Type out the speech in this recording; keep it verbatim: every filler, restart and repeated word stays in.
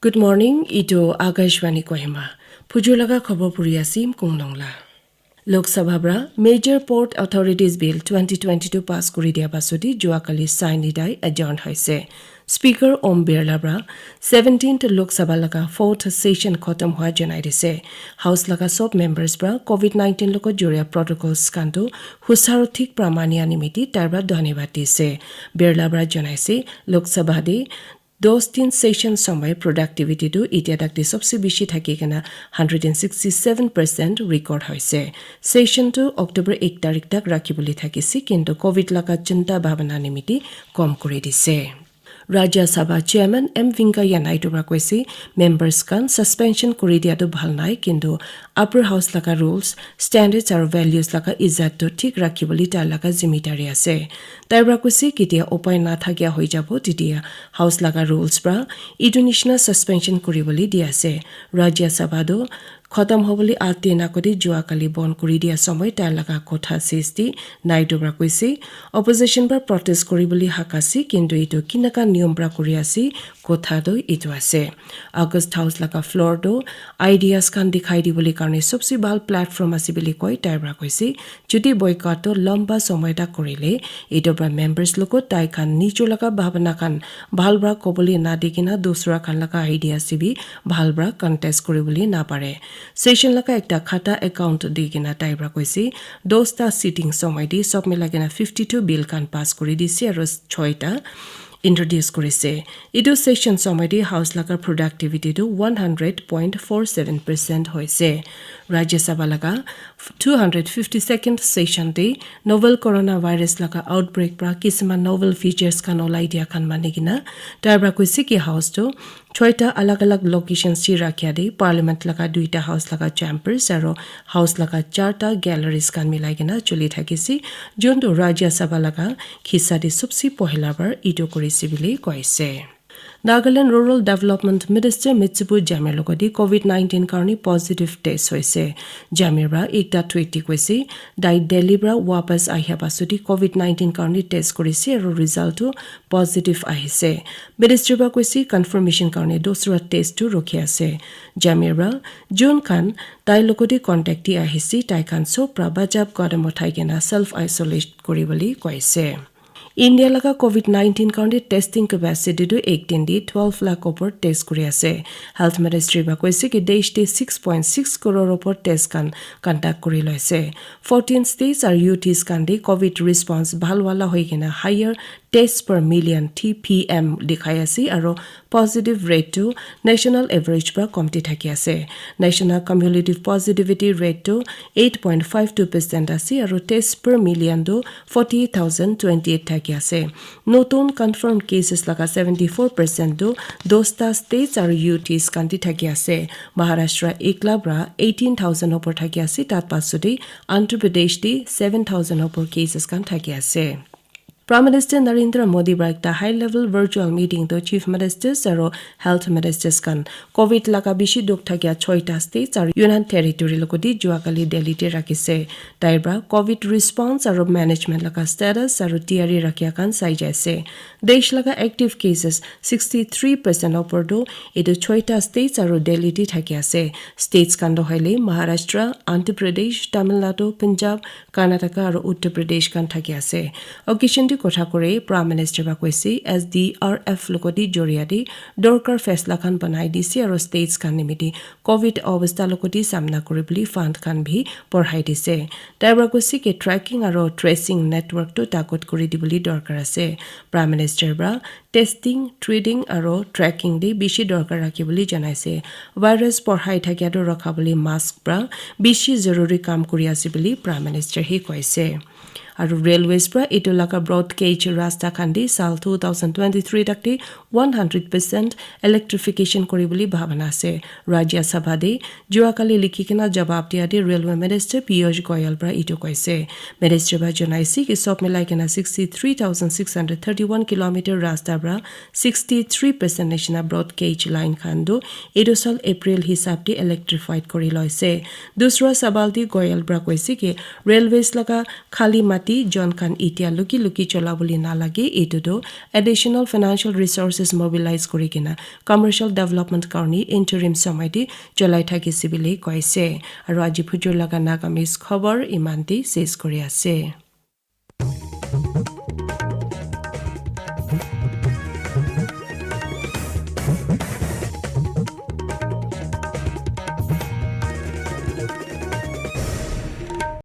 Good morning, itu Akashvani Kohima. Phujur laga khobor puri asim Kungnong la. Lok Sabha pra Major Port Authorities Bill twenty twenty-two pass kuri dia pasodi jua kali saini dai adjourn hoise. Speaker Om Birla pra seventeenth Lok Sabha laga fourth session khotom hua janai dise. House laga sob members pra covid nineteen logot joria protocols khan tu husaro thik pra mania nimiti tai pra dhanyabad dise. Birla pra janaise Lok Sabha de dos din session somoi productivity tu itia tak de sobse bishi thaki kena hundred and sixty seven percent record hoise. Session tu October ek tarik tak rakhi bole thakise, kintu covid laga chinta bhabana nimiti kom kuri dise. Rajya Sabha Chairman M Venkaiah Naidu pra koise, members khan suspension kuri dia tu bhal nai, kintu Upper House laga rules, standards aru values laga izat tu thik rakhi bole tai laga zimidari ase. Tai pra koise ketia upai na thakia hoi jabo, tetia House laga rules pra itu nishina suspension kuri bole dia ase. Rajya Sabha tu khotom hobole aat din agode jua kali bon kuri dia somoi tai laga kotha sis di Naidu pra koise, opposition pra protest kuri bole hak ase, kintu itu kinaka niyom pra kuri ase, kotha tu itu ase. August House laga floor tu ideas khan dikhai di bole karne sobse bhal platform ase bole koi tai pra koise. Jodi boycott tu lamba somoi tak kurile, itu pra members logot tai khan nijor laga bhabana khan bhal pra kobole na di kena dusra khan laga idea se bi bhal pra contest kuri bole na pare. Session laga ekta khata account di kena tai pra koise, dosta sitting somoi de sob milai kena fifty two bill khan pass kuri dise aru choita introduce kurise. Itu session somoi de House laga productivity tu one hundred point four seven percent hoise. Rajya Sabha laga two hundred fifty second session de novel coronavirus laga outbreak pra kisima novel features khan olai dia khan mani kena tai pra koise ki House tu choita alag alag locations chi rakhia de Parliament laga duita House laga chambers aru House laga charta galleries khan milai kena chuli thakise, juntu Rajya Sabha laga khisa de sobse pohila bar itu kurise bole koise. Nagaland Rural Development Minister Mitsubu Jamir logodi covid nineteen karne positive test hoise. Jamir pra ekta tweet di koise, tai Delhi pra wapas ahia pasodi covid nineteen karne test kurise aru result tu positive ahise. Ministry pra koise confirmation karne dusra test tu rukhi ase. Jamir pra jun khan tai logodi contact di ahise, tai khan sob pra bachap kadam uthai kena self isolate kuri bole koise. India laga covid nineteen karne testing capacity tu ek din de twelve lakh opor test kuri ase. Health Ministry pra koise ki desh de six point six crore opor test khan conduct kuri loise. Fourteen states aru U Ts khan de covid response bhal wala hoi kena higher test per million, T P M, dikhai ase aru positive rate tu national average pra komti thaki ase. National cumulative positivity rate tu eight point five two percent ase aru test per million tu forty thousand twenty eight thaki ase. Notun confirmed cases laga seventy four percent tu dosta states aru U Ts khan te thaki ase. Maharashtra ekla pra eighteen thousand opor thaki ase, tat pasode Andhra Pradesh te seven thousand opor cases khan thaki ase. Prime Minister Narendra Modi pra ekta high level virtual meeting to Chief Ministers aru Health Ministers khan covid laga bishi dukh thakia choita states aru Union Territory logodi jua kali Delhi te rakhi ase. Tai pra covid response aru management laga status aru tiyari rakhia khan sai jai ase. Desh laga active cases sixty three percent opor tu etu choita states aru Delhi te thaki ase. States khan to hoile Maharashtra, Andhra Pradesh, Tamil Nadu, Punjab, Karnataka aru Uttar Pradesh khan thaki ase. Occasion te kotha kuri Prime Minister pra koise S D R F logodi joria te dorkar faisla khan banai dise aru states khan nimite covid obostha logodi samna kuri bole fund khan bi borhai dise. Tai pra koise ki tracking aru tracing network tu takut kuri dibole dorkar ase. Prime Minister pra testing, treating aru tracking te bishi dorkar rakhi bole janai ase. Virus borhai thakia tu rakha bole mask pra bishi zaruri kam kuri ase bole Prime Minister he koise. Aru railways pra etu laga broad gauge rasta khan te sal two thousand twenty three tak te one hundred percent electrification kuri bole bhabana ase. Rajya Sabha te jua kali likhi kena jawab dia te Railway Minister Piyush Goyal pra etu koise. Minister pra janai ase ki sob milai kena sixty three thousand six hundred thirty one kilometer rasta pra sixty three percent nishina broad gauge line khan tu etu sal April hisab te electrified kuri loise. Dusra sawal te Goyal pra koise ki railways laga khali mati jon khan itia luki luki chola bole nalage, etu tu additional financial resources mobilize kuri kena commercial development karne interim samay te cholai thakise bole koise. Aru aji phujur laga Nagamese khobor iman te ses kuri ase.